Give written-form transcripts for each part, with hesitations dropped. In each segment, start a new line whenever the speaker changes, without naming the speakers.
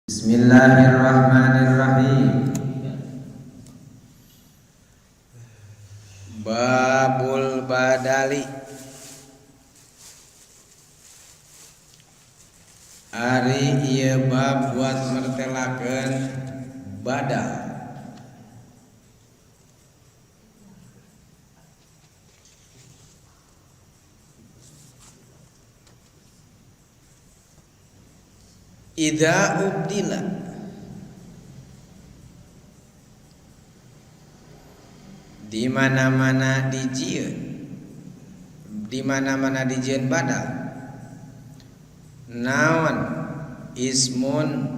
Bismillahirrahmanirrahim. Babul badali. Ari ieu bab buat mertelakeun badal. Idza ubdila, di mana-mana dijieun, di mana-mana dijieun badal naon ismun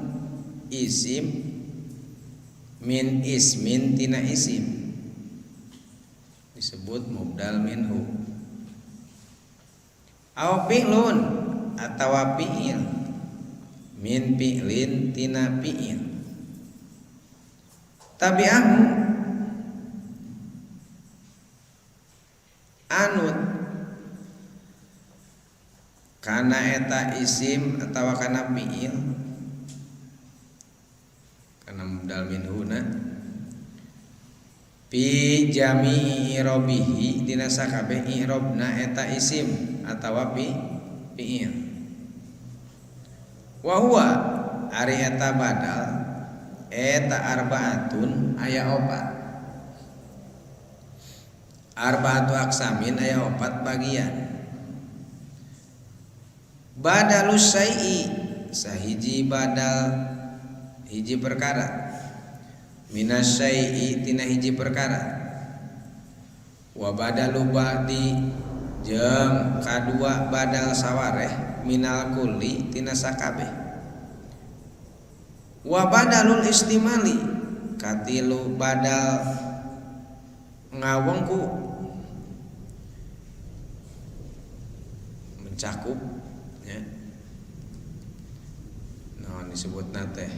isim min ismin tina isim disebut mubdal minhu au fi'lun atawa fi'il min fi'lin tina fi'il tabi'ahu anut kana eta isim atawa kana fi'il kana mubdal minhuna fi jami'i i'rabihi dina sakabeh i'rabna eta isim atawa fi'il wa huwa ari eta badal eta arbaatun aya opat, arbaatu aksamin aya opat bagian. Badalus syai'i sahiji badal hiji perkara, minas syai'i tina hiji perkara, wa badalu ba'di jeung kadua badal sawareh minal kulli tina sakabeh, wa badalul istimali katilu badal ngawengku mencakup ya. Naon disebutna teh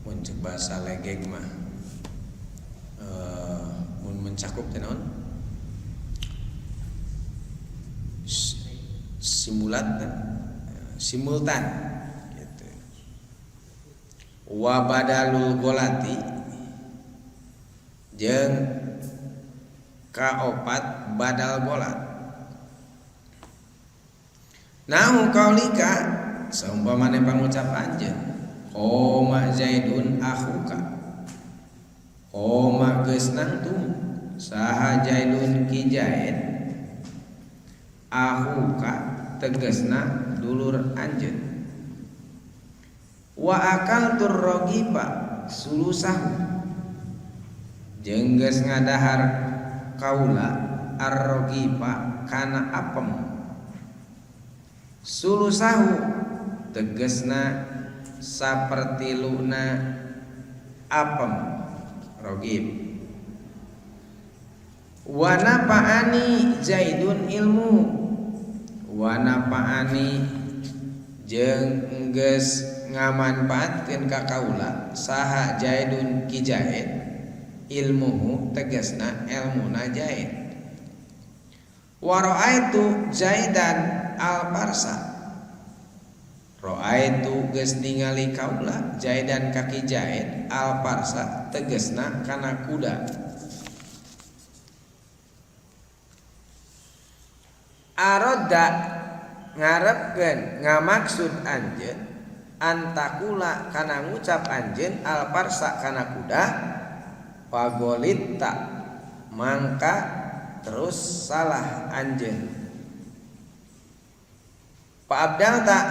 mun ceuk bahasa legeg mah mun mencakup teh naon simulat simultan gitu. Wa badalul golati jeung kaopat badal golat. Nahu kaulika saumpamane pangucap anjeun qoma zaidun akhuka, qoma geus nangtung saha zaidun ki zaid, akhuka tegasna dulur anjeun. Wa akaltur rogiba sulusahu jeung geus ngadahar kaula arrogiba kana apem, sulusahu tegasna sapertiluna apem rogib. Wa nafaani zaidun ilmu, wa nafaani jeung geus ngamanfaatkeun ka kaula saha zaidun ki zaid, ilmuhu tegasna elmuna zaid. Wa ra'aitu zaidan al parsa, ra'aitu geus ningali kaula zaidan ka ki zaid al parsa tegasna kana kuda. Aroda ngarepkeun ngamaksud anjeun antakula kana ngucap anjeun al parsa kana kuda, pagolitta mangka terus salah anjeun. Pak Abdal tak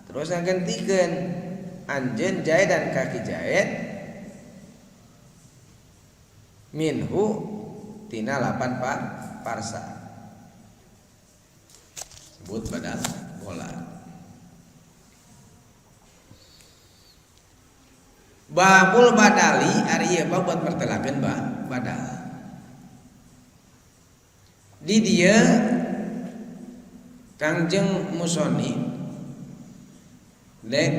terus ngagentikeun anjeun jaidan ka ki jaid minhu tina 8 parsa sebut badal bola. Babul badali ari ieu bab buat mertelakeun badal. Di dieu Kangjeng Musoni dek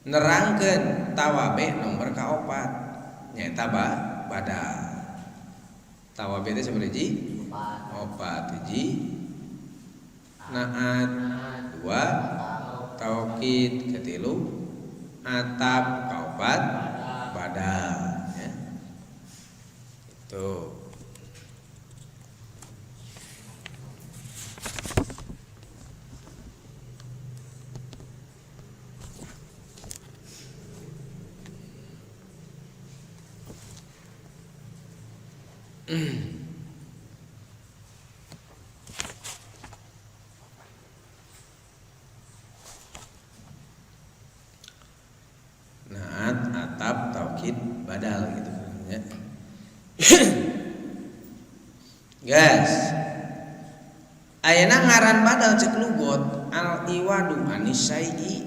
nerangkeun tawabe nomor kaopat nyaeta badal. Tawabe teh sabaraha hiji? Opat hiji. Naat 2, taukid, katilu atap, kaopat badal ya. Itu. Naat, atap, taukid, badal gitu ya. Guys, ayeuna ngaran badal cek lugot al iwadu anisai,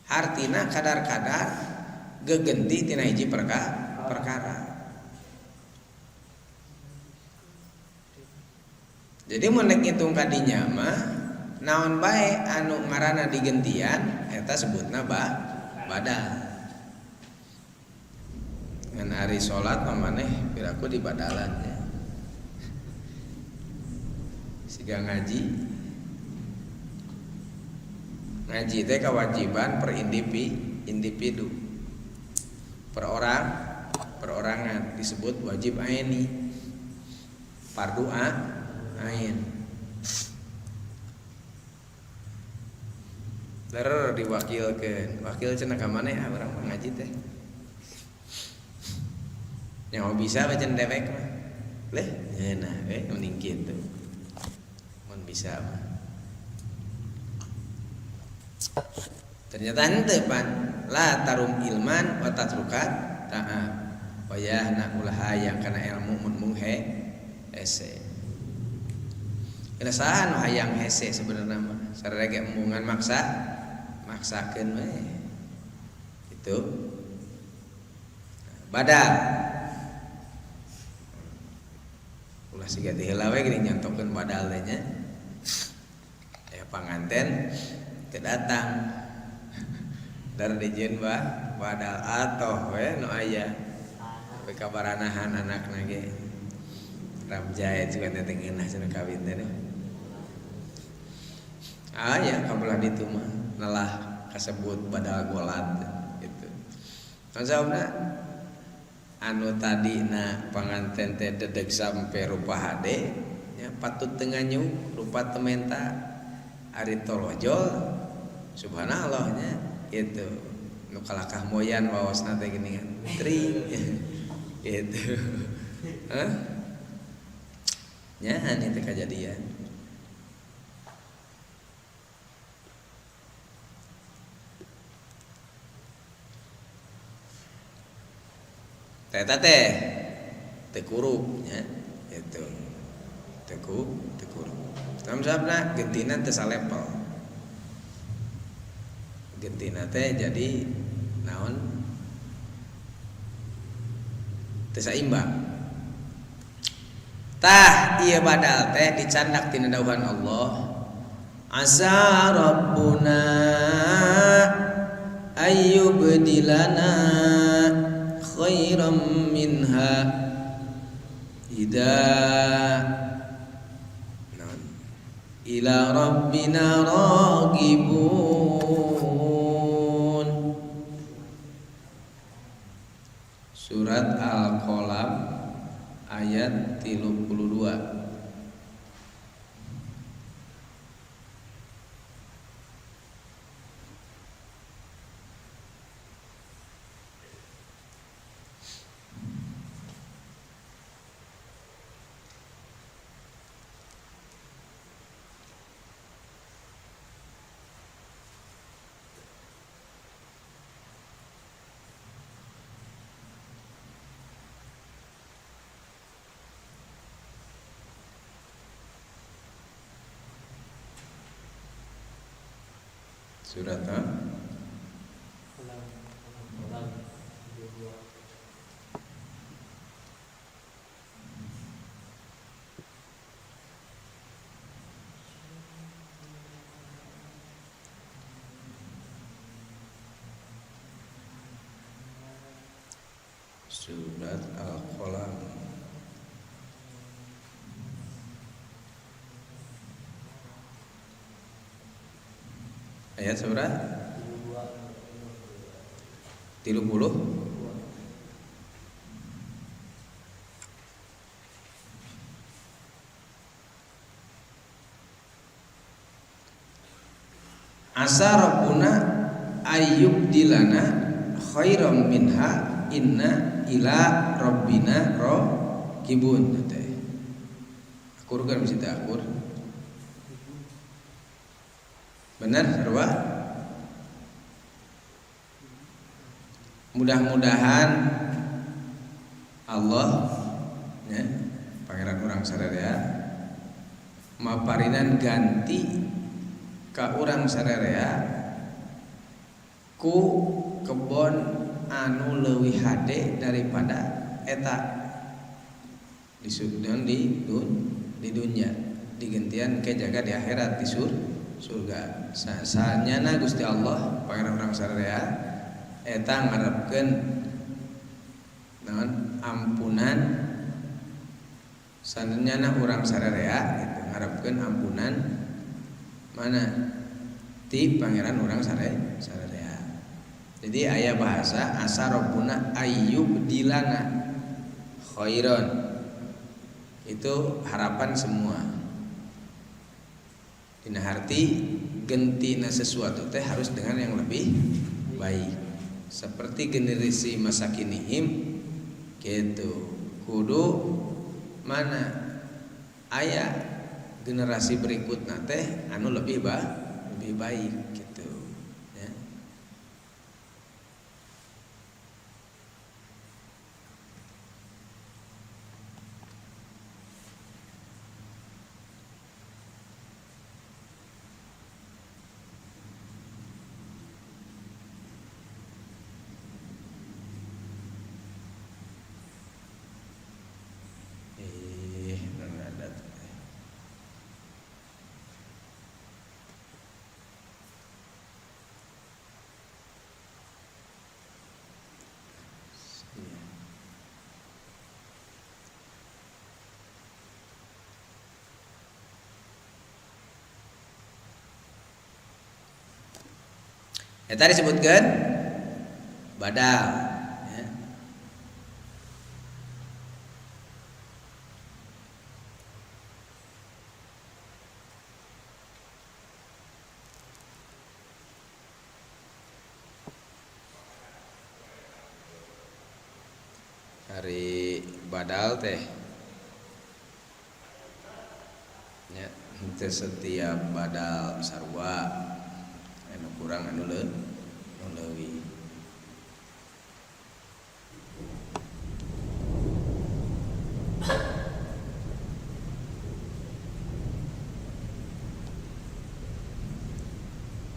hartina kadar-kadar gegenti tina hiji perkara. Jadi mun rek ngitung ka dinya mah naon bae anu ngaranna digentian eta sebutna badal. Ngan ari salat mah maneh piraku dibadalan nya. Siga ngaji. Ngaji teh kewajiban per individu. Per orang, perorangan disebut wajib aini. Fardu ain. Ler diwakilkeun. Wakil cenah ka maneh ah urang mah ngaji teh. Nyaho bisa baca dewek mah. Leh, ngeunah we mending kitu. Mun bisa mah. Ternyata henteu pan la tarum ilman wa tatrukat ta'ab. Wayahna ulah hayang kana ilmu mun mung hese. Kana saha nu hayang hese sebenarnya mah. Sarere ge embungan maksakeun we. Itu. Badal. Ulah siga teh heula we geuning nyontokeun badal teh nya. Ya panganten teu datang. Dar dijieun bah badal atoh we nu aya. We kabaranahan anakna ge. Ramjaya juga teh ngeunah cenah kawin teh. Aya kabelah ditu mah nelah kasebut badal golat gitu. Sababna anu tadina panganten teh dedeg sampe rupa hade nya patut teu nganyuk rupa teu menta ari torojol subhanallah nya gitu. Nu kalakah moyan waosna teh geuningan tring gitu. Hah? Nya ieu teh kajadian. Eta teh teu kurup nya gitu. Teu kurup. Sababna gentina teu salepel. Gentina teh jadi naon? Teu saimbang. Tah ieu badal teh dicandak tina dawuhan Allah. Asa rabbuna ayyubdilana khairam minha idza ila rabbina ragibun. Surat Al-Qalam ayat 32. Surat Surat Al-Qalam. Ayat sabaraha? 30. Asa rabbuna ayyubdilana khairam minha inna ila rabbina raqibun teh. Akur kan bisa akur. Benar sarua? Mudah-mudahan Allah ya, pangeran urang sararea maparinan ganti ka urang sararea ku kebon anu leuwih hade daripada eta di surga di dunya digentian ke jaga di akhirat di surga. Sanyana Gusti Allah pangeran urang sararea eta ngarepkeun naon ampunan sanyana urang sararea gitu ngarepkeun ampunan mana ti pangeran urang sararea. Jadi aya bahasa asa rabbuna ayyubdilana khairan, itu harapan semua. Dina harti gentina sesuatu teh harus dengan yang lebih baik. Seperti generasi masa kinihim gitu. Kudu mana aya generasi berikutna teh anu lebih lebih baik gitu ya. Ya, tadi disebutkan badal ya. Hari badal teh ya, teu setiap badal sarua anu kurang anu leuwih.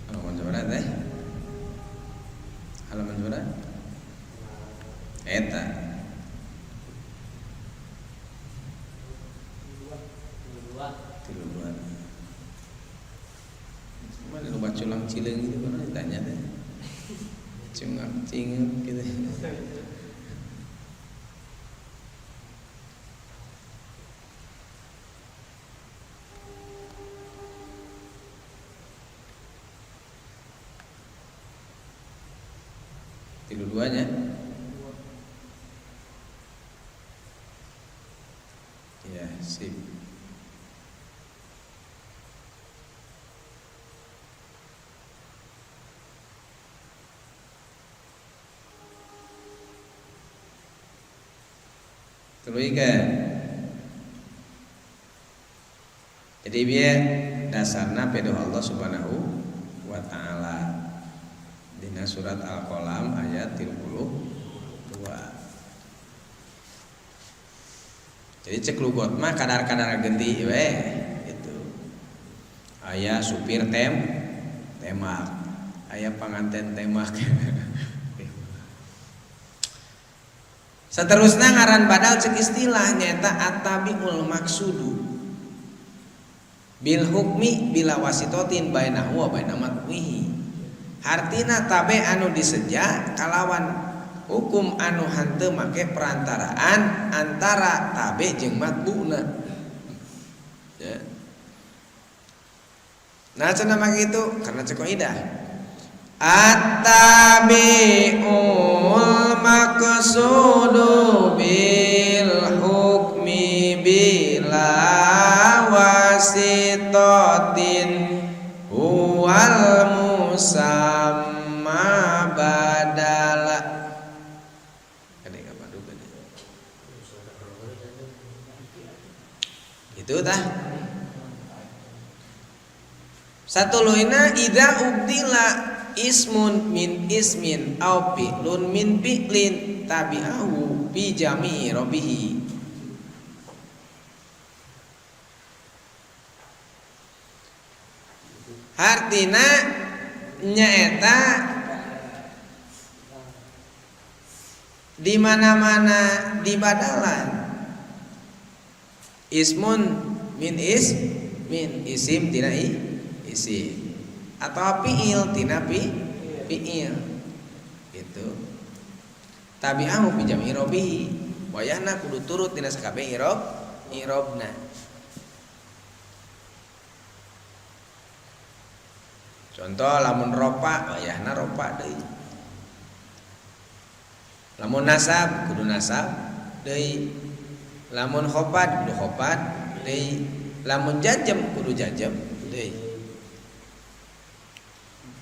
Halaman sabaraha teh? Halaman sabaraha? Eta. 32. Mana loba culang cileung gitu kan ditanya teh. Cungak cinguk gitu. Tilu duanya. Ya, sip. Tuluikeun. Jadi bieu dasarna pedoh Allah Subhanahu wa taala. Dina surat Al-Qalam ayat 32. Jadi cek lugot mah kadar-kadar genti we gitu. Aya supir temak, aya panganten temak. Seterusnya ngaran badal cek istilah nyaeta atabiul maksudu bil hukmi bila wasitotin bainahu wa baina matwihi. Hartina tabe anu diseja kalawan hukum anu hanteu make perantaraan antara tabe jeung matbuna. Ya. Nah cenah make itu karena cek kaidah. At-tabi'ul maqsudu bil hukmi bila wasitatin huwal musamma badala. Itu tah. Satuluyna idza ubdila ismun min ismin au fi'lun min fi'lin tabi'ahu fi jami'i rabihi. Hartina nyaeta di mana-mana di badalan ismun min is min isim tina isim atau fi'il tina fi'il gitu. Tabi'ahu fi jami'i rabihi wayahna kudu turut dina sakabeh i'rab i'rabna. Contoh lamun ropa wayahna ropa deui, lamun nasab kudu nasab deui, lamun khofad kudu khofad deui, lamun jajem kudu jajem deui.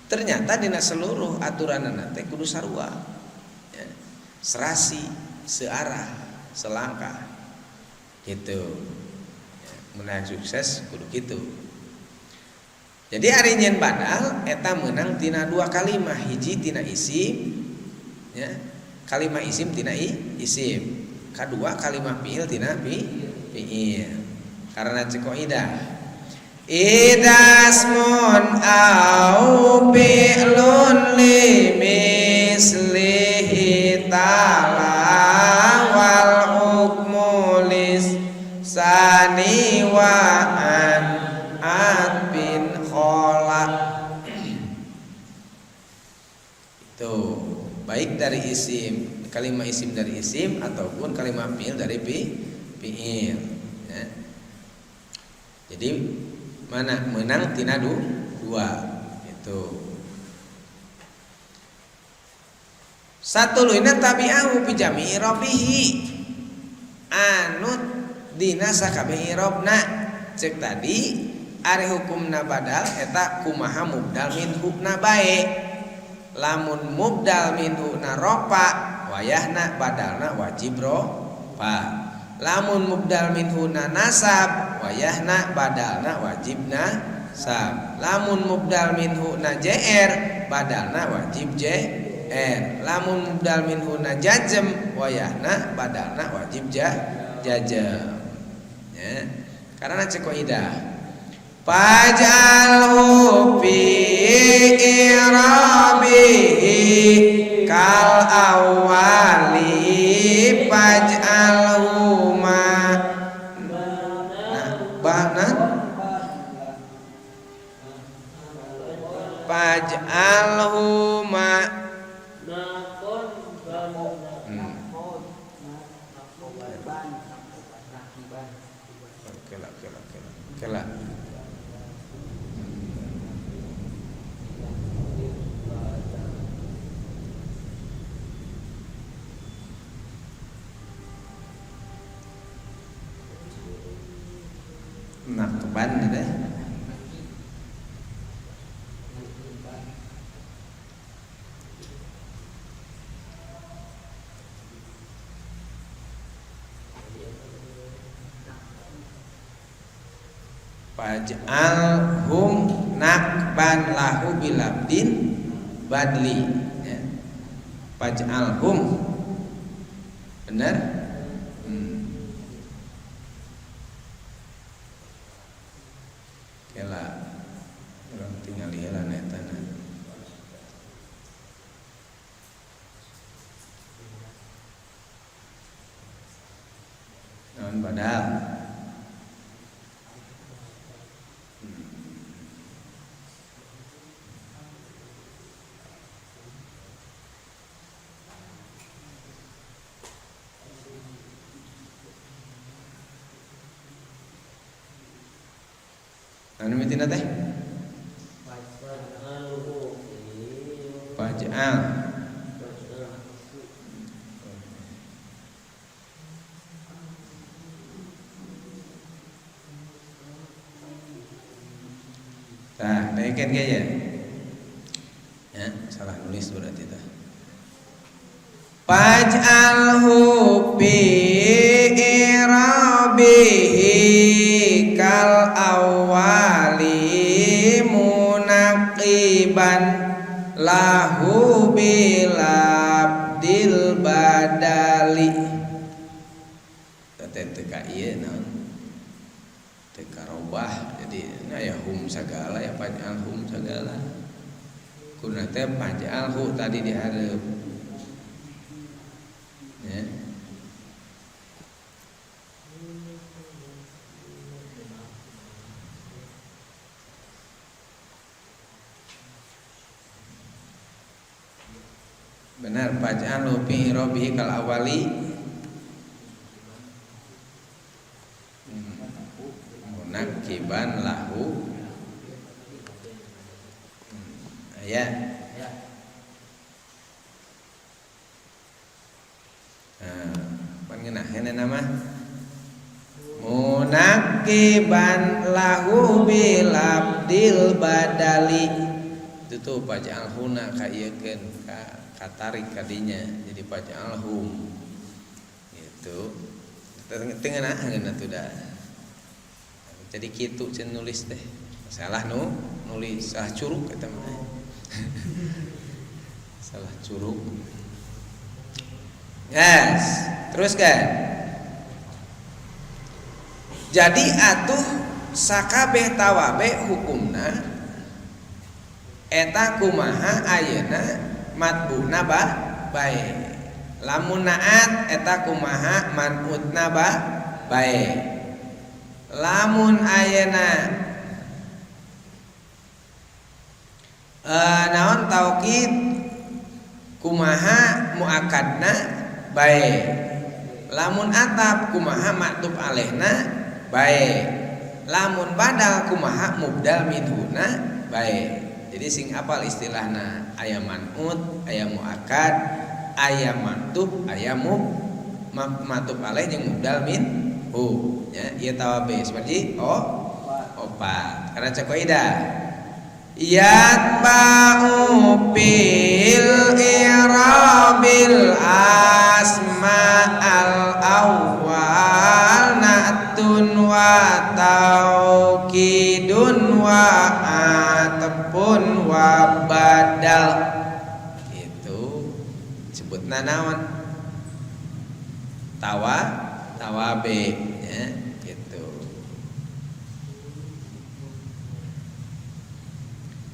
Ternyata dina seluruh aturanana teh kudu sarua, ya. Serasi, searah, selangkah gitu. Ya, menang sukses kudu gitu. Jadi ari nyeun badal eta meunang tina dua kalimah, hiji tina isim ya, kalimah isim tina isim, kadua kalimah fiil tina fiil. Karena cek kaidah idasmun au fi'lun li mislihi ta'ala wal hukmu lis sani wa an atbin khola. Itu baik dari isim, kalimah isim dari isim ataupun kalimah fiil dari fiil ya. Jadi mana menang tina dua itu. Satu luina tabi'ahu fi jami'i rabihi anut dina sakabeh irobna. Cek tadi ari hukumna badal eta kumaha mubdal minhu na bae. Lamun mubdal minhu na ropa wayahna badalna wajib ropa. Lamun mubdal minhu na nasab wayahna badalna wajib nasab. Lamun mubdal minhu na jr badalna wajib jr. Lamun mubdal minhu na jazm wayahna badalna wajib jazm. Ya. Karena cek kaidah fajalhu fi i'rabihi kal awali faj'alhu ma nah faj'alhu ma kela nakban deh. Faj'alhum nakban lahu bilabdin badli ya. Faj'alhum benar? Kela urang tingali heula na eta na. Naon badal? Anu mitina teh? Faj'al. Nah, naikkan kayaknya. Ya, salah nulis berarti tah. Faj'alhu fi irabihi kal awali munaqiban lahu bilabdil badali. Teh teu ka ieu naon? Teu karobah jadi nah ya hum sagala ya faj'alhum sagala. Kuna teh faj'alhu tadi dihareup. Ya. Benar faj'alhu fi irabihi kal awali munakiban lahu. Ya. Nah, pangenaheun nama munakiban lahu bilabdil badali. Itu tuh faj'alhuna ka ieukeun ka katarik kadinya jadi faj'alhum gitu. Tengah-tengah atuh dah. Jadi kitu cenah nulis teh. Salah nu nulis, salah curug eta mah. Salah curug. Yes, teruskan. Jadi atuh sakabeh tawabe hukumna eta kumaha ayeuna matbuhna ba bae. Lamun naat eta kumaha manutna ba bae. Lamun ayeuna naon taukid kumaha muakadna bae. Lamun atap kumaha maktub alaihna bae. Lamun badal kumaha mubdal minhuna bae. Jadi sing apal istilahna aya man'ut, aya muakad, aya maktub, aya maktub alaih jeung mubdal minhu. Ya, ieu tawabe seperti opat. Karena cek kaidah yatba'u fil i'rabil asma al awwal na'tun wa taukidun wa atfun wa badal. Itu sebutna naon? Tawabe ya, gitu.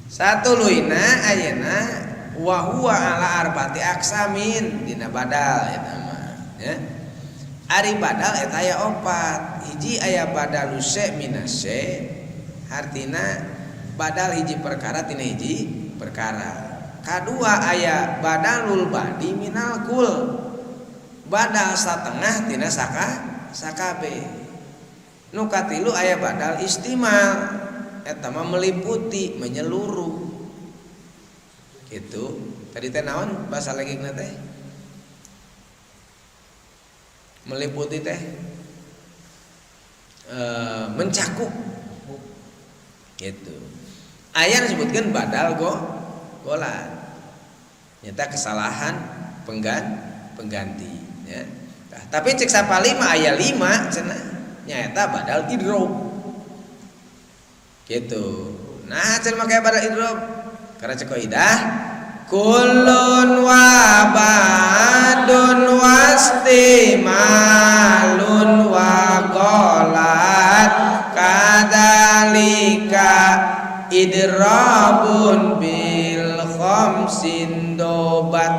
Satu luina ayeuna wa huwa ala arbati aksamin dina badal eta mah ya. Ari badal eta aya opat. Hiji aya badalus se minas se, hartina badal hiji perkara tina hiji perkara. Kadua aya badalul badi minal kul, badal satengah tina sakabe. Nu katilu aya badal istimal, eta mah meliputi, menyeluruh. Gitu. Tadi teh naon bahasa legikna teh? Meliputi teh mencakup. Gitu. Aya disebutkeun badal golan. Nyata kesalahan pengganti ya. Nah, tapi cek sapalima aya 5 cenah nyaeta badal idrob. Gitu. Nah, cenah make badal idrob karena cek kaidah kulun wa badun wastimalun wa ghalat kadzalika idrabun bil khamsin dobat.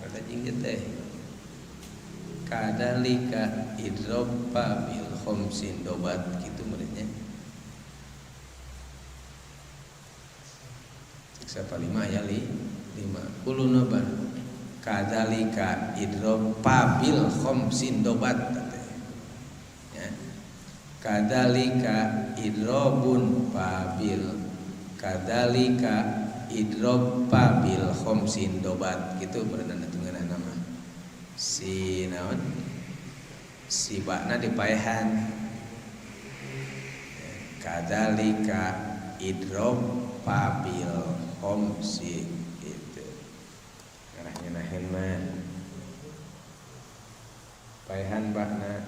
Rada jinggit teh. Kadzalika idraba bil khamsin dobat gitu muridnya. Siapa 5 ya 5 kulun nobar kadzalika idraba bil khamsin dobat ya. Kadzalika idrabun babil kadzalika idrob bil khamsin dobat gitu berenang hitungan nama si naon si bakna dipaehan kadzalika idrob bil khamsi gitu ngarah ngenaheun mah paehan bakna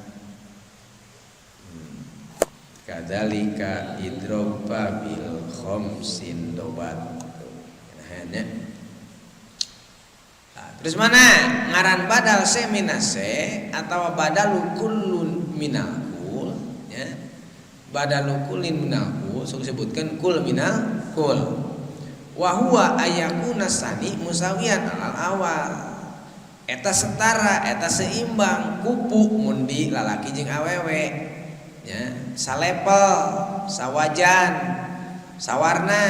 kadzalika idrob bil khamsin dobat ngenaheunnya. Nah, terus mana ngaran badal se minase atau badalu kullun minal kul ya. Badalu kullin minal kul sok disebutkan kul minal kul. Wa huwa ayakuna sani musawian alal awal. Eta setara, eta seimbang kupu mun di lalaki jeung awewe ya, salepel, sawajan, sawarna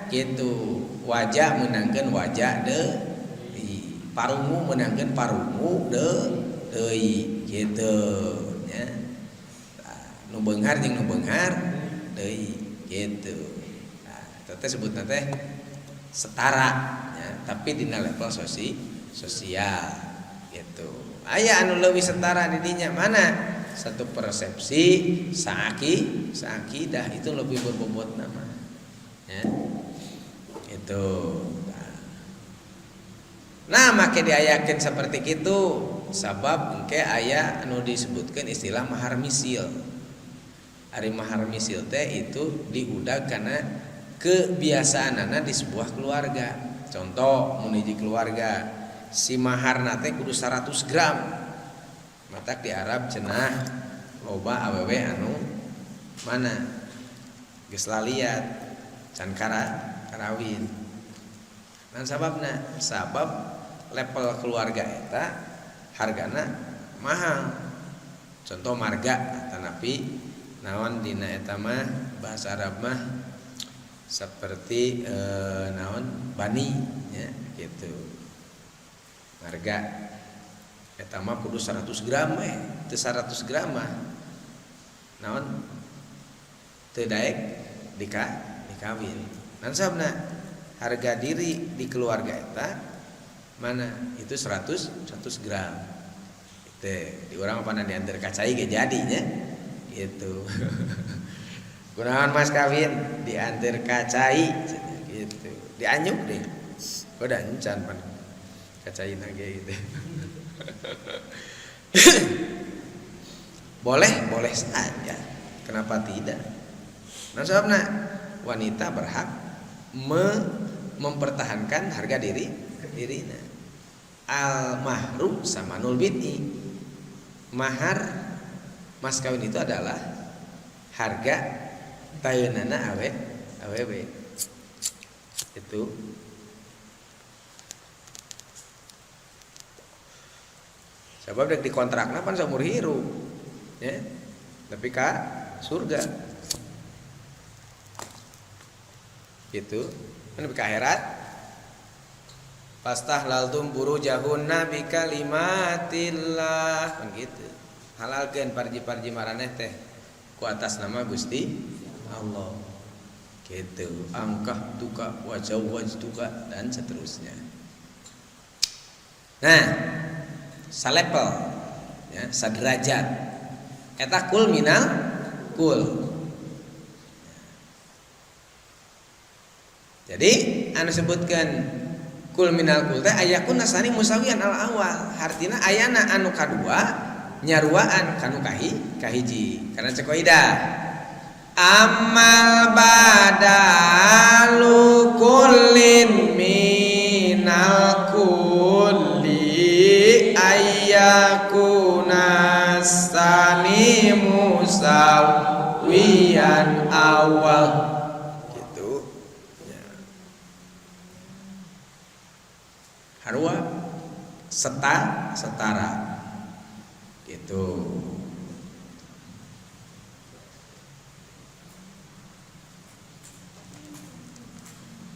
gitu. Wajah meunangkeun wajah deui, parungu meunangkeun parungu deui gitu nya. Nu beunghar jeung nu beunghar deui gitu. Nah, eta teh sebutna teh setara nya, tapi dina level sosial gitu. Aya anu leuwih setara di dinya mana? Satu persepsi saaki saakidah itu lebih berbobot nama ya. Itu. Nah, make diayakeun seperti itu sabab engke aya anu disebutkeun istilah mahar misil. Ari mahar misil teh itu diudag karena kebiasaanana di sebuah keluarga. Contoh mun hiji keluarga si maharna teh kudu 100 gram. Matak di Arab cenah loba awewe anu mana geus laliat can karawin. Nah sababna sabab level keluarga eta hargana mahal. Contoh marga tanapi naon dina eta mah bahasa Arab mah seperti naon bani ya gitu. Marga eta mah kudu 100 gram we, teu 100 gram mah naon teu daek dikawin. Nah sababna harga diri di keluarga eta mana itu 100 gram. Itu di urang apa diantar ka cai ge jadinya gitu. Kunaon mas kawin diantar ka cai gitu. Dianyuk deh. Udah encan pan ka cai ge gitu. Boleh, boleh saja. Kenapa tidak? Nah sebabna wanita berhak mempertahankan harga dirinya. Al mahru samanul bid'i. Mahar mas kawin itu adalah harga tayeunana awewe. Itu. Sebab dek dikontrakna pan saumur hirup. Ya. Tapi ka surga. Gitu. Kan ka akhirat. Pastahlaltum burujahunna bi kalimatillah kan gitu. Halalkeun parji-parji maraneh teh ku atas nama Gusti Allah. Gitu. Angkah tuka wa zawwajtuka dan seterusnya. Nah, salepel ya, saderajat. Eta kul minal kul. Jadi anu sebutkan kul minal kul teh ayakun nasani musawian al awal. Hartina ayana anu kadua nyaruaan kanu kahiji. Karena cek kaidah amal badalu kullin minal kulli ayakuna sani musawian awal gitu ya. Harua setara gitu.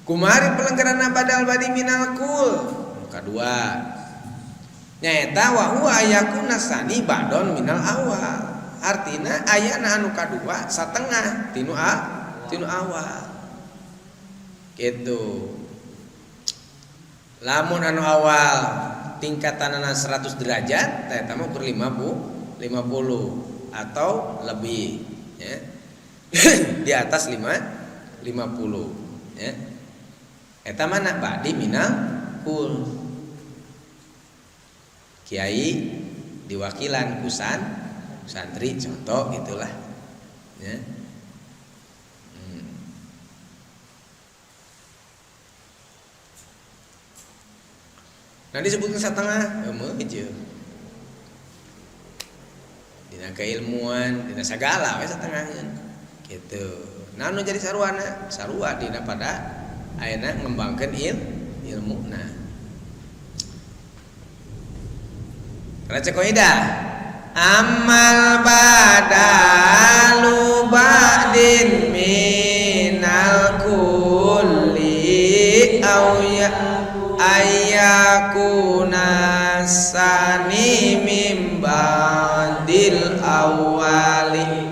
Kumari pelanggaran badal badi minal kul kadua nyaeta wa huwa ayakuna sani badon minal awal. Artina ayana anu kadua satengah tinu awal gitu. Lamun anu awal tingkatanana 100 derajat tah eta mah ukur 50 atau lebih ya. Di atas 5 50 ya. Eta mana ba'di minal kul. Kiai diwakilan kusan santri contoh gitulah ya. Nah disebutkan satengah eueuh hiji. Dina keilmuan, dina sagala we satengaheun. Gitu. Nah nu jadi saruana, sarua dina pada ayeuna ngembangkeun ilmuna. Karena cek kaidah amal badalu ba'din minal kulli au ya ayakuna sani mim ba'dil awali.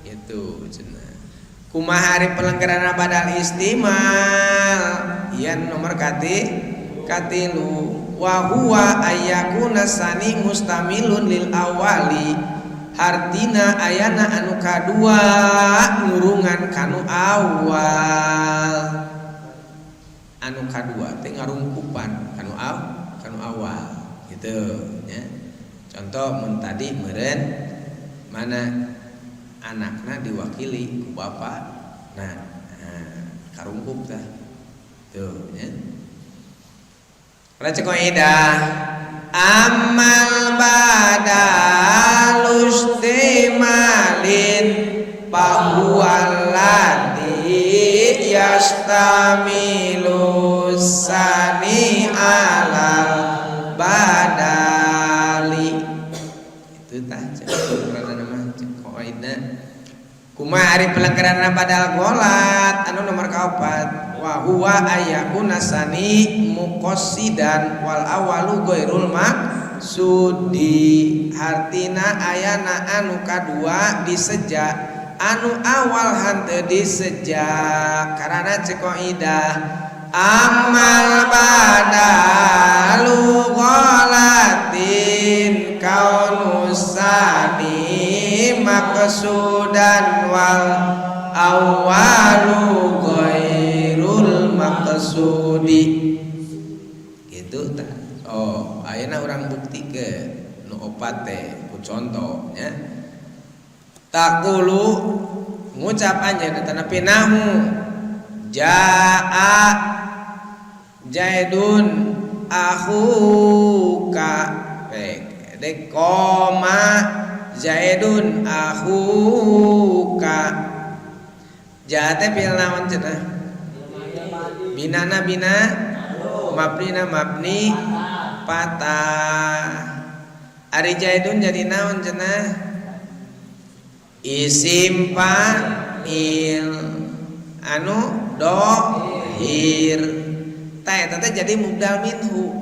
Itu cenah. Kumaha ari pelengkeranna badal istimal? Ieu nomor katilu. Wa huwa ayakuna sani mustamilun lil awali. Hartina ayana anu kadua ngurungan kanu awal. Anu kadua teh ngarungkupan kanu kanu awal gitu nya. Contoh mun tadi meureun mana anakna diwakili ku bapak. Nah, karungkup tah. Tuh nya. Raca kaidah amal badal istimalin fahuwallati yastamilu sani alal badali. Itu tah cek nama cek kaidah. Kumaha ari pelengkeranna badal golat anu nomor kaopat wa huwa ayakuna sani muqassidan wal awalu ghairul maqsudi. Hartina ayana anu kadua diseja anu awal henteu diseja karana cek kaidah amal badalu ghalatin kaunusani maqsudan wal awalu ghairul maqsudi. Gitu tah. Oh, ayeuna urang buktikeun nu opat teh ku contoh nya. Taqulu ngucap anjeun tanapi nahu jaa Zaidun akhuka dek koma Zaidun akhuka. Jaa teh fi'il naon cenah? Binana bina mabnina mabni patah. Ari Zaidun jadi naon cenah? Isim fa'il anu dohir. Tah eta teh jadi mubdal minhu.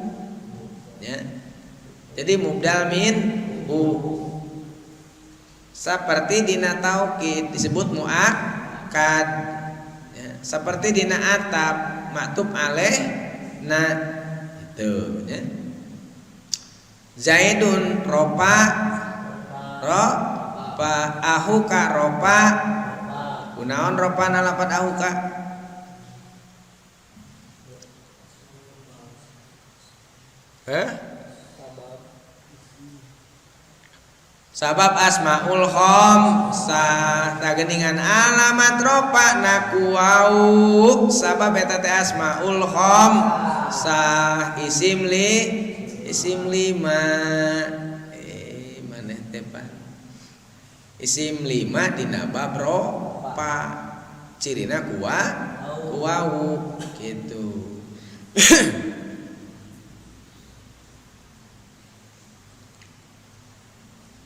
Ya. Jadi mubdal minhu. Seperti dina taukid disebut muakkad. Ya. Seperti dina atap maktub alaih na itu ya. Zaidun ropa ropa ahuka ropa kunaon ropa nalapat ahuka Sabab asmaul khamsah tageningan alamat ropa nakuau sabab eta teh asmaul khamsah isim li isim lima maneh teh Pak isim lima dina bab ropa cirina kuwau gitu.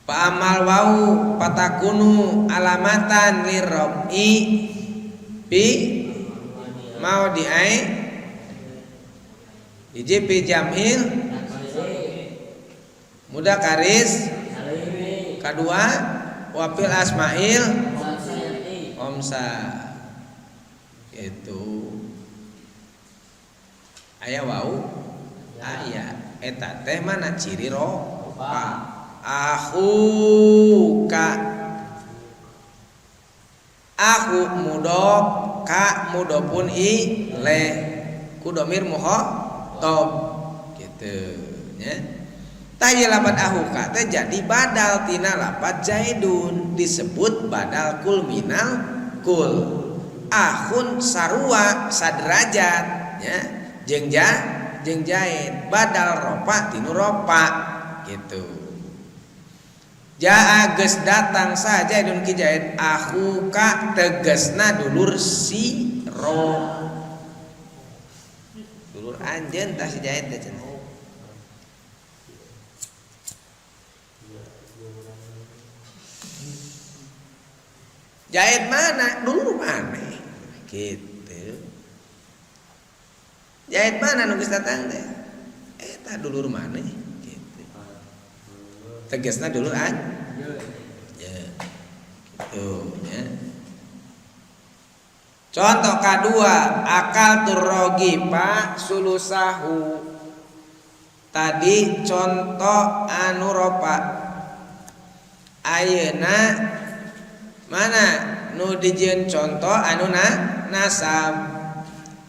Pa'amal wau patakunu alamatan lirrobi bi mau diai hiji pi jamil muda karis kadua wapil asmail omsa itu aya wau Aya eta teh mana ciri ropa. Akhuka aku mudhof ka mudhofun ilaih ku domir mukhothob gitu nya. Tah ieu lapat akhuka teh jadi badal tina lapat Zaidun disebut badal kul minal kul. Akhun sarua saderajat nya jeung jeung Zaid badal ropa tinu ropa gitu. Jaa geus datang saja Zaidun ki Zaid akhuka tegasna dulur siro dulur anjeun tah si Zaid teh cenah. Zaid mana dulur mana gitu. Zaid mana nu geus datang teh eta dulur mana gitu. Tegasna dulur an ya gitu ya. Contoh kedua akal turrogipa sulusahu. Tadi contoh anu ropa ayeuna mana nu dijieun contoh anu nasab.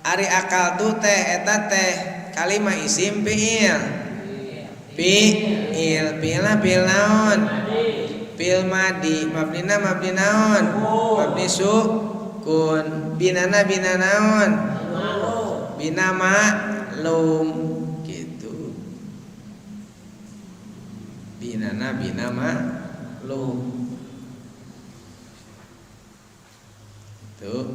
Ari akal tu teh eta teh kalima isim fiil. Fiil fiilna fiil naon? Fiil madi mabnina mabni naon? Mabni sukun. Binana bina naon? Bina ma'lum gitu. Binana bina ma'lum. Tuh.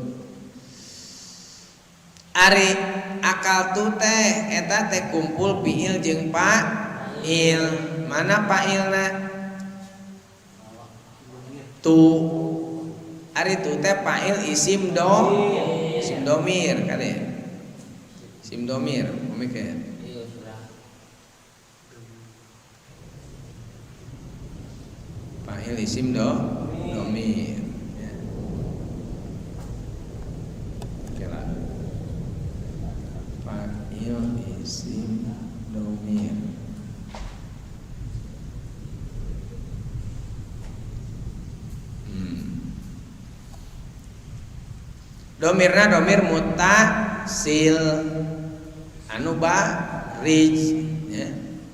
Ari akal tu teh eta teh kumpul fiil jeung fa'il. Mana fa'ilna? Tu. Ari tu teh fa'il isim do, isim domir kade. Isim domir, pemikir. Fa'il isim do, domir. Fa'il isim domir. Domirna domir mutasil anu barij ya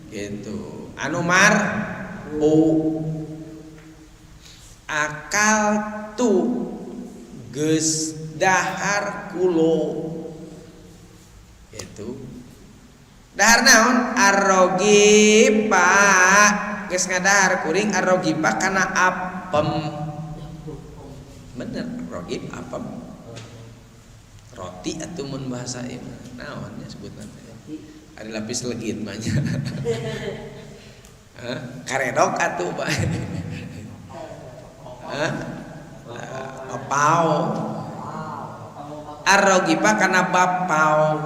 gitu. Anu mar'u akal tu geus dahar kulo itu dahar naon arrogipa geus ngadahar kuring arrogipa kana apem bener rogib apem roti atuh mun bahasa ieu naon nya sebutna teh ari lapis legit mah nya hah karedok atuh Pak hah papao arrogipa kana bapao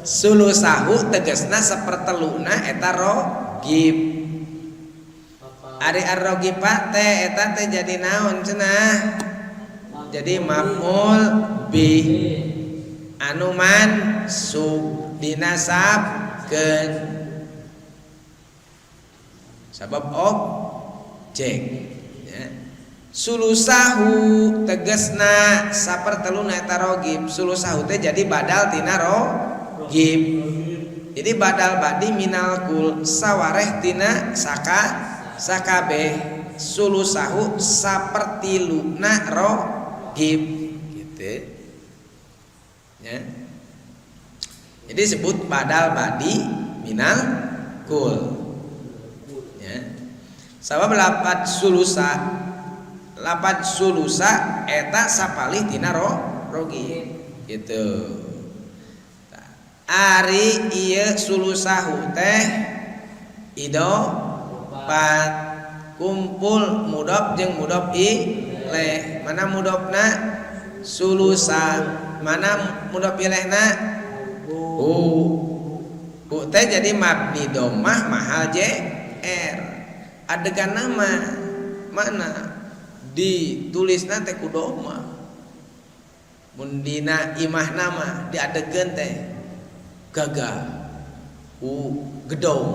sulusahu tegasna saperteluna eta rogib. Ari arrogipa teh eta teh jadi naon cenah? Jadi maf'ul bih anu mansub dinasabkeun sabab objek ya. Sulusahu tegasna saperteluna eta rogib. Sulusahu teh jadi badal tina rogib. Jadi badal badi minal kul sawareh tina saka sakabeh sulusahu sapertiluna rogib gitu ya. Jadi sebut badal badi minal kul ya. Sabab lapat sulusa eta sapalih tina rogib gitu. Ari ieu sulusahu teh idopat kumpul mudhof jeung mudhof ilaih. Mana mudhofna sulusa, mana mudhof ilaihna hu. Hu teh jadi mabni dhammah mahal jr. Adegan nama mana ditulisna teh ku dhammah. Mun dina imah nama diadegeun teh gagah ku gedong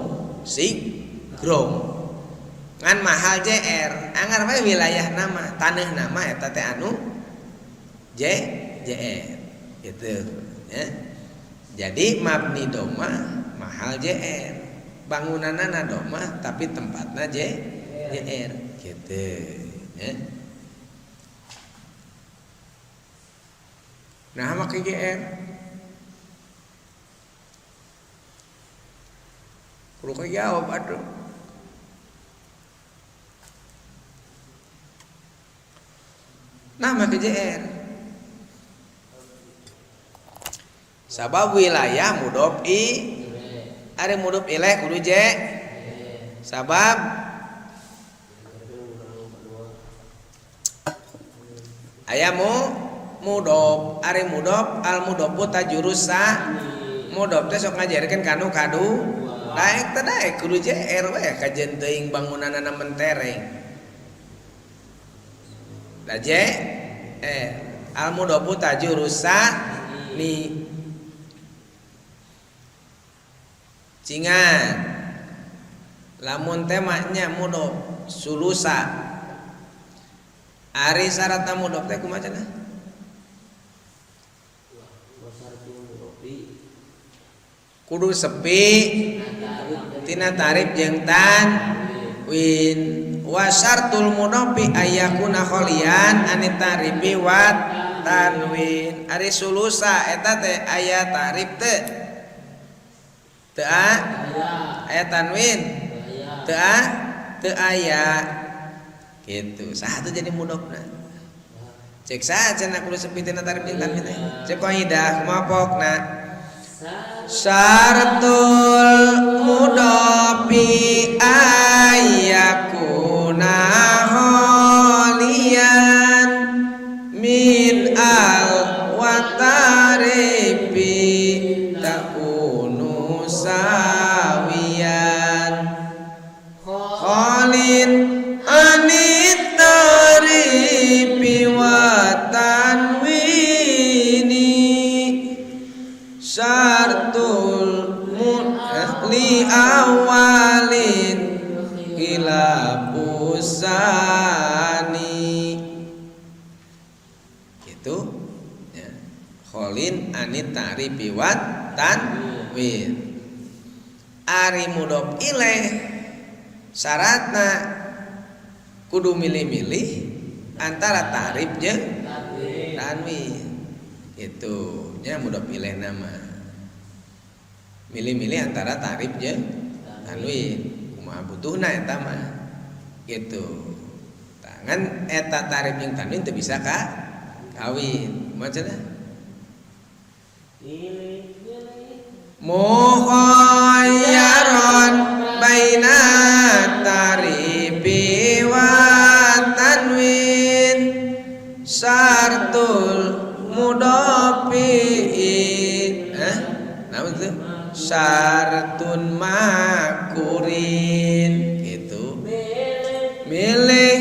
sig grong ngan mahal JR anggar we wilayah nama tanah nama eta teh anu J JR gitu ya. Jadi mabni doma mahal JR bangunanana doma tapi tempatna J JR gitu ya. Nah make JR kudu jawab atuh. Nah make JR sabab wilayah mudhof i ari mudhof ilaih kudu J sabab aya mudhof ari mudhof al mudhofu tajurusa mudhof teh sok ngajarkeun kanu kadu daek teh daek kudu JR we kajen teuing bangunanana mentereng da J al mudhofu tajurusa ni cingan lamun temanya mudhof sulusa ari syaratna mudhof teh kumaha cenah kudu sepi tina tarif jeung tanwin wa syartul mudhofi ayyakuna kholian anit tarifi wa tanwin ari sulusa eta teh aya tarif teh teu aya tanwin teu teu aya kitu saha teh jadi mudhofna cek saha cenah kudu sepi tina tarif jeung tanwin teh cek kaidah kumaha pokna syaratul mudhofi ayyakuna kholian min al watarifi takunu sawiyan kholin anit tarifi wa tanwini syartul li awalin khilafusani gitu ya. Kholin anit ta'rifi wa tanwin ari mudhof ilaih syaratna kudu milih-milih antara ta'rif jeung tanwin itu nya mudhof ilaih nama milih-milih antara tarif jeung tanwin kumaha butuhna eta mah gitu tangan eta tarif jeung tanwin teu bisa ka kawin kumaha cenah mukhayyaron baina tarifi wa tanwin syartul mudhofi naon teu syartun makurin gitu milih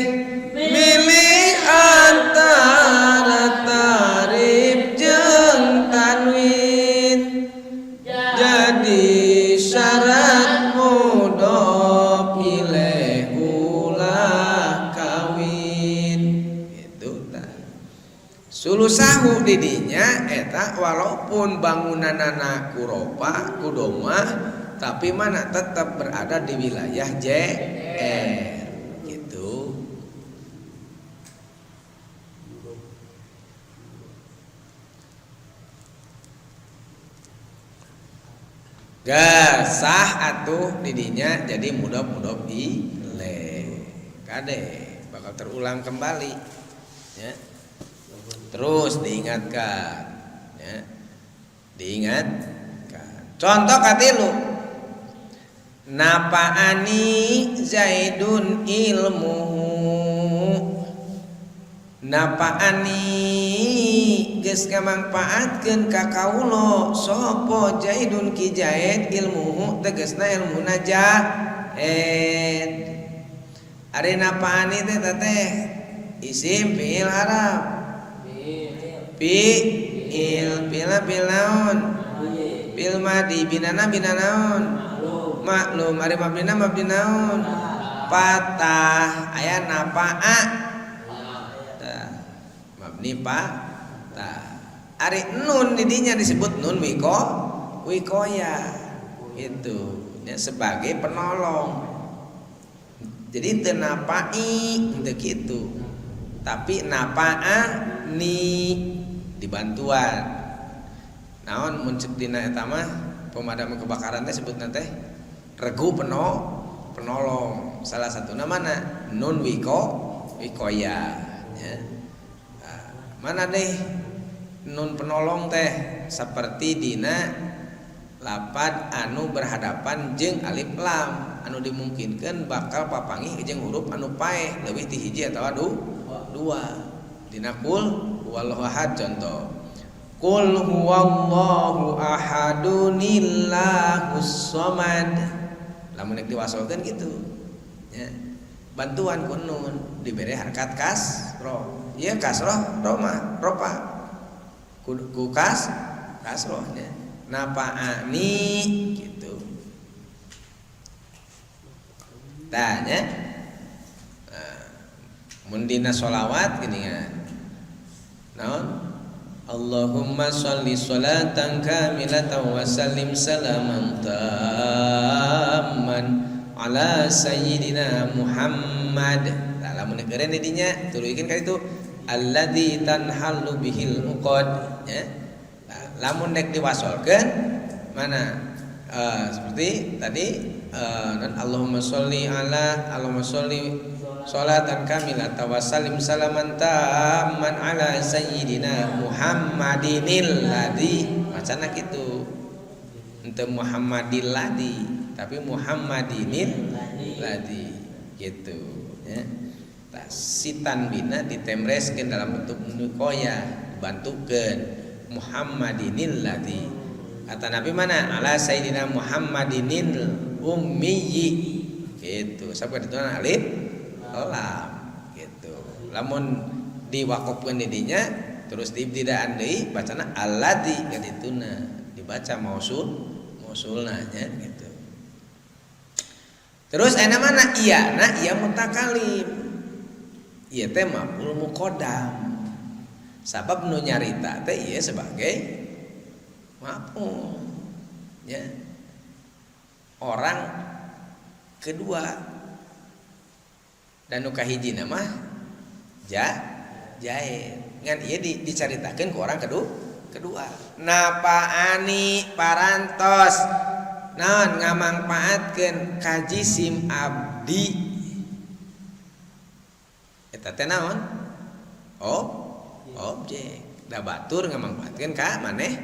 milih antara tarif jeung tanwin jadi syarat mudhof ilaih ulah kawin gitu tah sulusahu didinya eta walaupun bangunanana kuropa kudomah tapi mana tetap berada di wilayah JR gitu. Gak sah atuh didinya jadi mudhof-mudhof ilaih kade bakal terulang kembali ya. Terus diingatkan ya. Diingatkan. Contoh katilu napaani Zaidun ilmuhu napaani geus ngamangpaatkeun ka kaula sapa Zaidun ki Zaid ilmuhu tegasna ilmuna Zaid ari napaani teh teh isim fiil harap fiil fiil fiil naon Fi'il madi binana bina naon? Maklum. Ari mabnina mabni naon? Patah. Aya napa'a. Tah. Mabni patah. Ari nun di dinya disebut nun wiko wikoya. Itu ya, sebagai penolong. Jadi teu napai henteu kitu. Tapi napa'a ni dibantuan. Naon mun cek dina eta mah pemadam kebakaran teh sebutna teh regu penolong. Salah satuna mana? Nun wiko wikoya ya. Nah, mana deh nun penolong teh seperti dina lapad anu berhadapan jeung alif lam anu dimungkinkan bakal papanggih jeung huruf anu paeh leuwih ti hiji atawa dua. Dina qul huwallahu ahad contoh. Qul huwallahu ahadunillahus samad. Lamun rek diwasolkeun kitu ya. Bantuan ku nun dibere harkat kasroh. Ieu kasroh roma ropa. Ku kasroh nya. Napaani gitu. Tah nya. Nah, mun dina sholawat geuningan. Naon? Allahumma sholli sholatan kamilatan wa sallim salaman tamman ala sayyidina Muhammad. Tah lamun keureun di dinya tuluykeun ka itu alladzi tanhallu bihil uqad ya. Nah, lamun rek diwasolkeun mana? Seperti tadi Allahumma sholli ala Allahumma sholli sholatan kamilatan wa sallim salaman tamman ala sayyidina Muhammadinil ladzi. Macana kitu. Henteu Muhammadil ladzi, tapi Muhammadinil ladzi gitu ya. Tah si tanwinna ditemreskeun dalam bentuk nukoya, dibantukeun Muhammadinil ladzi. Kata Nabi mana? Ala sayyidina Muhammadinil ummiyyi gitu. Sabab itu alif lam gitu. Lamun diwakofkeun di dinya terus diibtidaan deui bacana alladzi kadituna dibaca mausul mausulna nya gitu. Terus aya mana? Iya na iya mutakalim. Ieu teh maf'ul muqaddam. Sabab nu nyarita teh ieu sebagai maf'ul ya. Orang kedua dan nu kahijina mah Zaid. Ngan ieu dicaritakeun ku orang kedua. Napaani parantos naon ngamangpaatkeun ka jisim abdi. Eta teh naon? Oh, objek. Da batur ngamangpaatkeun ka maneh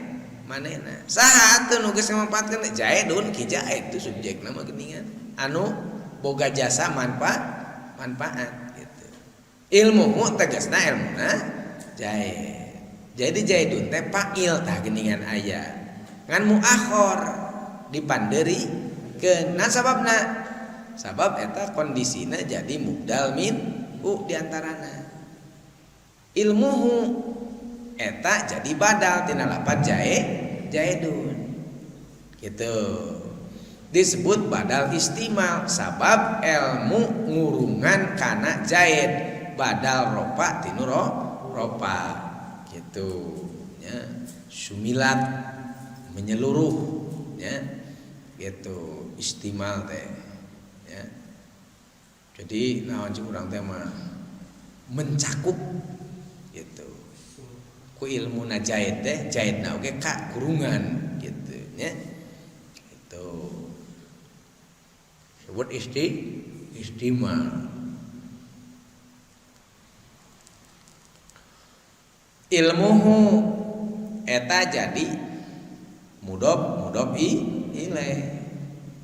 manehna. Saha atuh nu geus ngamangpaatkeun teh? Zaidun ki Zaid itu subjekna mah geuningan. Anu boga jasa manfaat gitu. Ilmu tegasna ilmuna Zaid. Jadi Zaidun teh fa'il tah geuningan aya. Ngan muakhir dipanderi ke nah sababna. Sabab eta kondisina jadi mubdal min u diantarana. Ilmuhu eta jadi badal tina lapat Zaidun. Gitu. Disebut badal istimal sabab ilmu ngurungan kana Zaid badal ropa tinu ropa gitu ya. Sumilat menyeluruh ya gitu istimal teh ya. Jadi naon cik urang teh mah mencakup gitu ku ilmu na Zaid teh Zaidna oge ka kurungan gitu ya. Itu sebut istimal. Ilmuhu eta jadi mudob mudob ilaih.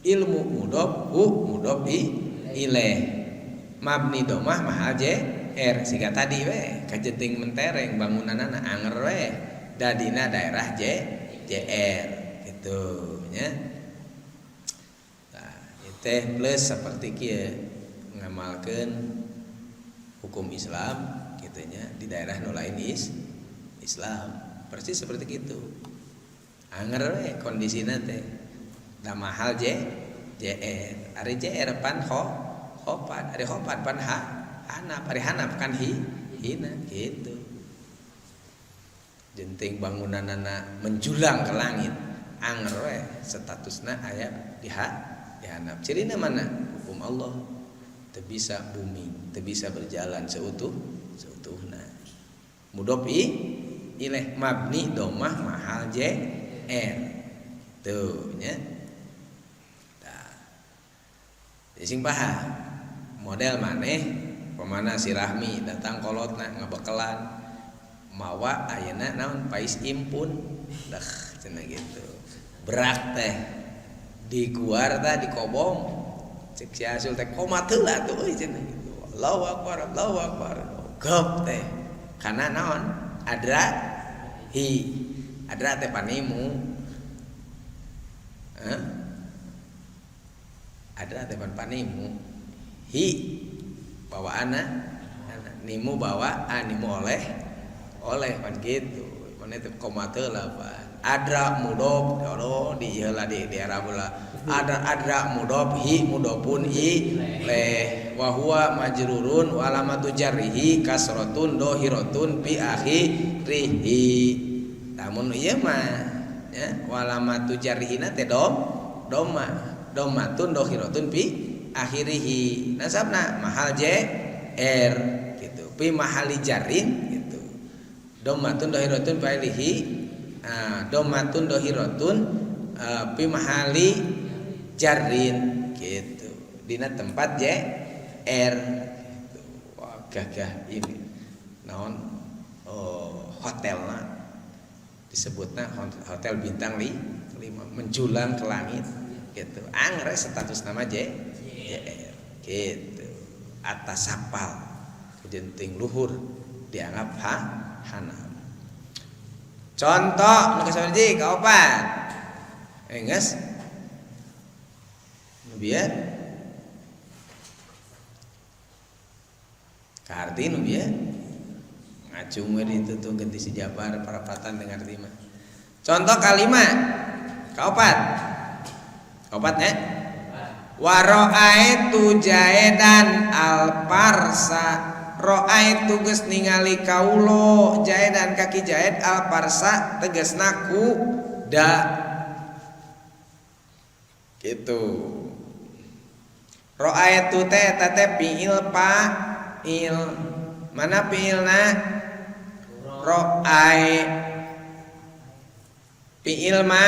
Ilmu mudob hu mudob ilaih. Mabni domah mahal j r siga tadi we kajeting mentereng bangunanana anger we dadina daerah j JR gitu nya. Nah, teh plus seperti kieu ngamalkeun hukum Islam kitu nya di daerah nu lain Islam persis seperti itu. Anger we kondisina teh. Da mahal JR. Ari JR pan khopat, ari khopat pan ha hanap, ari hanap kan hi hina gitu. Jenting bangunanana menjulang ke langit. Anger we statusna aya di di hanap. Cirina mana? Hukum Allah. Teu bisa booming, teu bisa berjalan seutuhna. Mudhof ilaih mabni domah mahal JR. Tuh nya. Tah. Sing paham. Model maneh pemana si Rahmi datang kolotna ngabekelan mawa ayeuna naon pais impun dah cenah gitu. Berak teh diguar tah dikobong cek si Asul teh komat heula tuh euy cenah gitu. Allahu akbar, Allahu akbar. Gop teh. Karena naon? Adra hi. Adra teh panimu. Hah? Adra teh pan panimu. Hi bawa anak, nimu bawa animu oleh oleh pan gitu. Mana teh komat heula pan. Adra mudhof oh di ieu lah di daerah bola. Adra adra mudhof hi mudhofun ilaih wa huwa majrurun wa alamatu jarrihi kasratun dohiratun bi akhirihi. Namun ieu mah ya wa alamatu jarrihina teh doma domatun dohiratun bi akhirihi. Nasabna mahal J R gitu. Fi mahali jarrin gitu. Domatun dohiratun bi akhirihi. Domatun dohiratun fi mahali jarrin gitu. Dina tempat J R gitu. Wah, gagah ini. Naon oh, hotelna disebutna hotel bintang 5 menjulang ke langit gitu. Angger status nama J JR gitu. Atas sapal jenting luhur dianggap hanap. Contoh nu kasabaraha kaopat. Geus. Nu bieu kaarti nu bieu ngacung we ditu tuh ganti si Jabar parapatan dengar ti mah. Contoh kalima kaopat. Kaopat nya. Wa ra'aitu Jaidan al-Parsa. Ra'aitu geus ningali kaulo Jaidan kaki Jaid al-Parsa tegasna kuda. Gitu. Ra'aitu teh eta teh fiil fa'il. Mana fiilna? Ra'ai. Fiil ma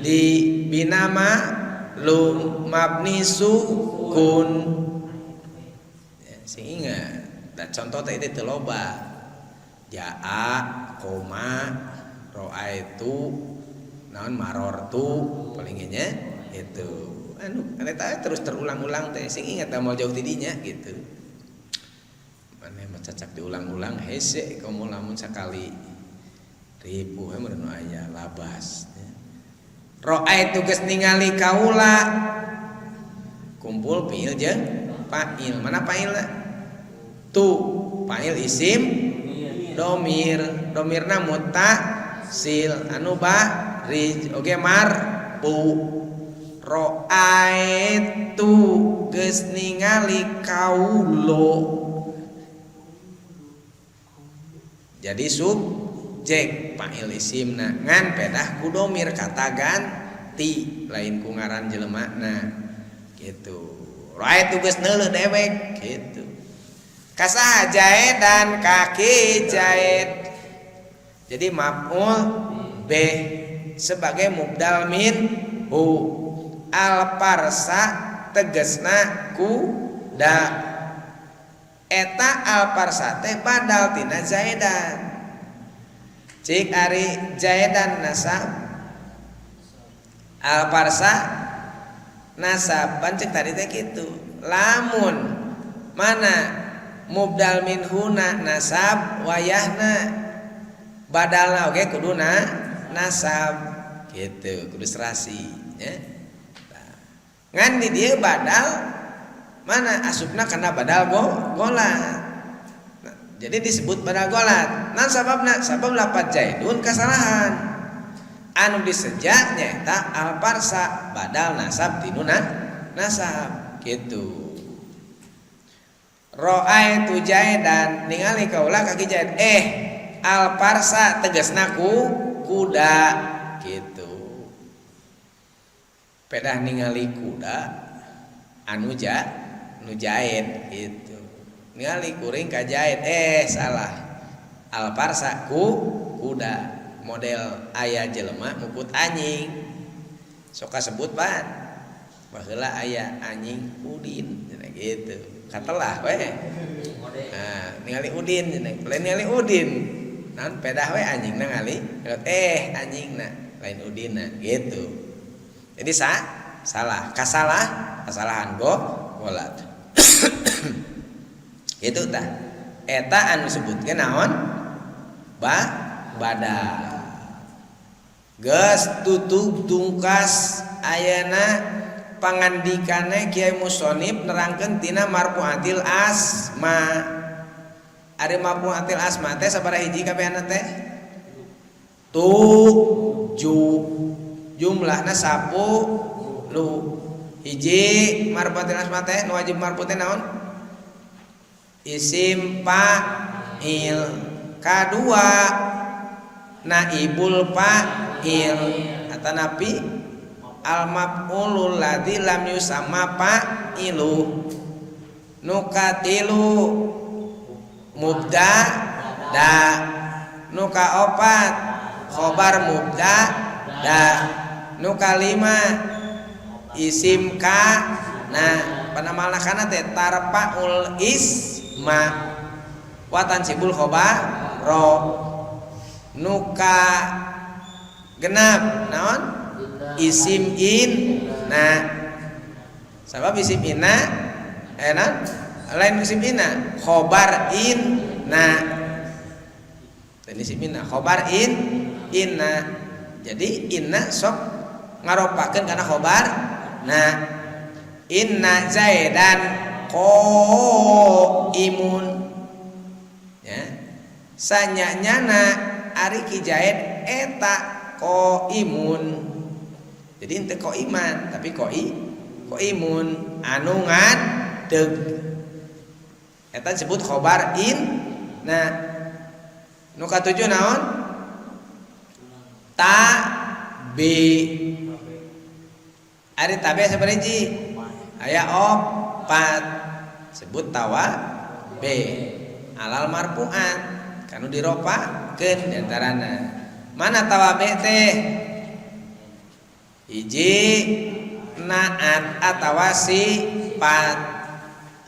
di binama lu mabni sukun. Ya, sing ingat. Dan contoh teh itu loba. Jaa, koma, ra'aitu, naon marortu palingnya itu. Anu eta terus terulang-ulang teh sing ingat mau jauh tidinya gitu. Maneh mah cacak diulang-ulang hese komo lamun sakali ripuh we mun aya labas. Ra'aitu geus ningali kaula kumpul fiil jeung fa'il. Mana fa'ilna? Tu fa'il isim domir, domirna muttasil anu barij oge marfu. Ra'aitu geus ningali kaulo. Jadi subjek fa'il isimna ngan pedah ku domir kata ganti lain ku ngaran jelemana gitu. Ra'aitu geus neuleuh dewek gitu. Kasaha Jaidan kaki Jaid. Jadi maf'ul b sebagai mubdal min hu. Al parsa tegasna kuda. Eta al parsa teh badal tina Zaidan. Cik ari Zaidan nasab, al parsa nasab. Pan cek tadi teh kitu. Lamun mana mubdal min huna nasab wayahna badalna oge kuduna nasab gitu, kudu serasi nya. Ngan di dieu badal mana asupna kana badal golat. Nah, jadi disebut badal golat. Nah sababna sabab lapat Zaidun kasalahan. Anu diseja nyaeta alparsa badal nasab tinu nasab gitu. Ra'aitu Zaidan ningali kaula ka Ki Zaid, alparsa tegasna ku kuda gitu. Pedah ningali kuda anu ja nu Zaid gitu. Ningali kuring ka Zaid, salah, alparsa ku kuda. Model aya jelema muput anjing sok kasebut pan baheula aya anjing Udin cenah gitu, katelah we. Nah, ningali Udin cenah, lain ningali Udin naon, pedah we anjingna ngali, anjingna lain Udinna gitu. Jadi salah, kasalahan golat gitu tah. Eta anu disebutkeun naon? Badal. Geus tutug tungkas ayana pangandikane Kiai Musonib nerangkeun tina marfuatil asma. Ari marfuatil asma teh sabaraha hiji kabehana teh? 7. Jumlahna 10. Hiji marfuatil asma teh nu wajib marfu teh naon? Isim fa'il. Kadua naibul fa'il atanapi al maf'ulul ladzi lam yusamma fa'ilu. Nu katilu mubtada, nu kaopat khobar mubtada, nu kalima isim kana. Panamalna kana teh tarfaul isma wa tansibul khobaro. Nu ka genap naon? Isim inna. Sabab isim inna naon? Lain isim inna, khobar inna. Lain isim inna, khobar inna. Jadi inna sok ngaropakeun kana khobar. Nah, inna Zaidan qaimun ya. Sanyanyana ari Ki Zaid eta qaimun. Jadi henteu qaiman tapi qaimun anu ngadeg. Eta disebut khobar in. Nah, nu katujuh naon? Ta B. Ari tabe sabaraha hiji? Aya 4. Sebut tawa B. Alal marfuat kanu diropakeun diantarana. Mana tawabe teh? Hiji naat atawa sifat.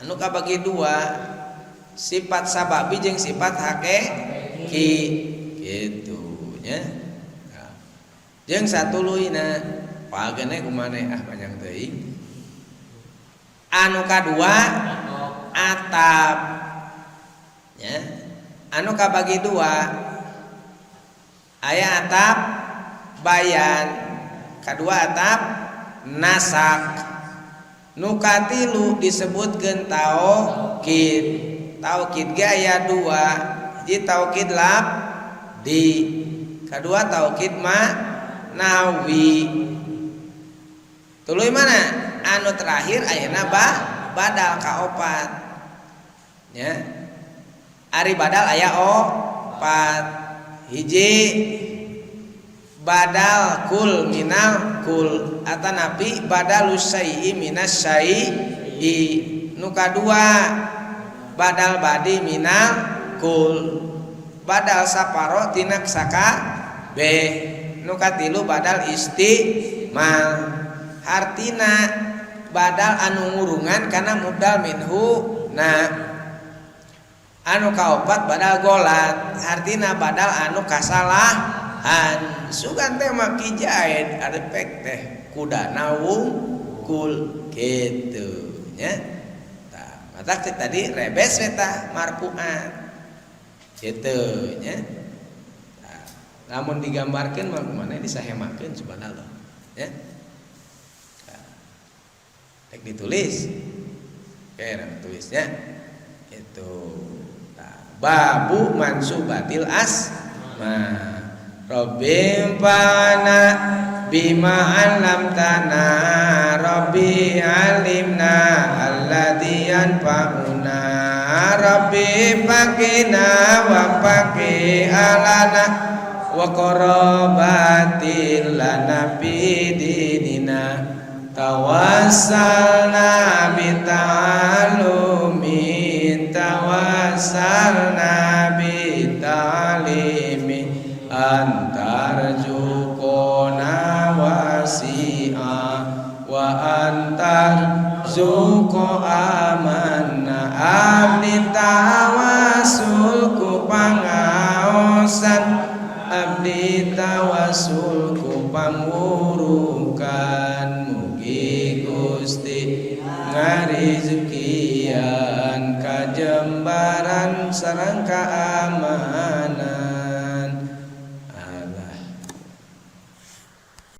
Anu kabagi dua, sifat sababi jeung sifat hakiki gitu nya. Nah, jeung satuluyna pagene kumaha ah panjang teuing. Anu kadua atap ya. Anu kabagi dua, aya atap bayan, kadua atap nasak. Nu katilu disebutkeun taukid. Taukid ge aya dua, hiji taukid labdi, kadua taukid ma'nawi. Tuluy mana? Anu terakhir ayeuna badal kaopat nya. Ari badal aya 4. Hiji badal kul minal kul atanapi badalus syai'i minas syai'i. Nu kadua badal badi minal kul, badal saparo tina saka b. Nu katilu badal istimal, hartina badal anu ngurungan kana mubdal minhu. Nah, anu kaopat badal golat, hartina badal anu kasalahan. Sugan teh mah Ki Zaid ari pek teh kudana wungkul kitu nya. Tah, matak teh tadi rebes we tah marfuat kitu nya. Tah, lamun digambarkeun mah kumaha disahemakeun subhanallah nya. Tah, rek ditulis. Oke, tulisnya itu. Tah, babu mansubatil asma. Rabbi anfa'na bima 'allamtana, Rabbi 'allimna alladzi yanfa'una, Rabbi faqihna wa faqih ahlana wa qarabatin lana fi dinina. Tawassalna bita'alumin, tawassalna bita'alimi, antarzuqona wasi'a wa antarzuqo amanna. Abdi tawasul ku pangaosan, abdi tawasul ku pangwurunan.